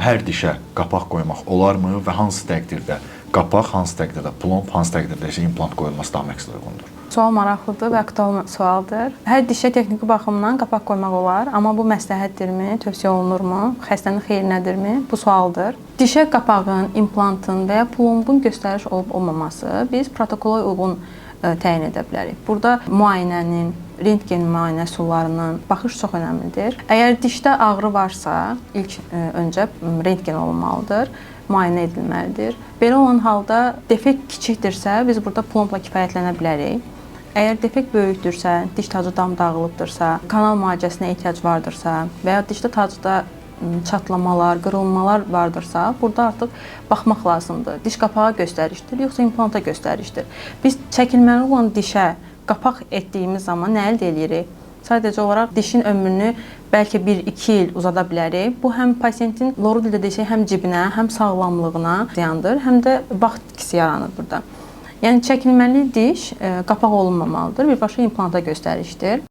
Hər dişə qapaq qoymaq olarmı və hansı təqdirdə qapaq, hansı təqdirdə plomb, hansı təqdirdə isə implant qoyulması daha məqsədə uyğundur? Sual maraqlıdır və aktual sualdır. Hər dişə texniki baxımdan qapaq qoymaq olar, amma bu məsləhətdirmi, tövsiyə olunurmu, xəstənin xeyrinədirmi? Bu sualdır. Dişə qapağın, implantın və ya plombun göstəriş olub-olmaması biz protokola uyğun təyin edə bilərik. Burada müayinənin, rentgen müayinə üsullarının baxış çox önəmlidir. Əgər dişdə ağrı varsa, ilk öncə rentgen olunmalıdır, müayinə edilməlidir. Belə olan halda defekt kiçikdirsə, biz burada plombla kifayətlənə bilərik. Əgər defekt böyükdürsə, diş tacı dam dağılıbdırsa, kanal müalicəsinə ehtiyac vardırsa və ya dişdə tacda çatlamalar, qırılmalar vardırsa, burada artıq baxmaq lazımdır. Diş qapağı göstərişdir, yoxsa implanta göstərişdir? Biz çəkilməli olan dişə qapaq etdiyimiz zaman nə əldə eləyirik? Sadəcə olaraq dişin ömrünü bəlkə 1-2 il uzada bilərik. Bu həm pasiyentin loru dildə desək, həm cibinə, həm sağlamlığına ziyandır, həm də vaxt itkisi yaranır burada. Yəni çəkilməli diş qapaq olunmamalıdır, birbaşa implanta göstərişdir.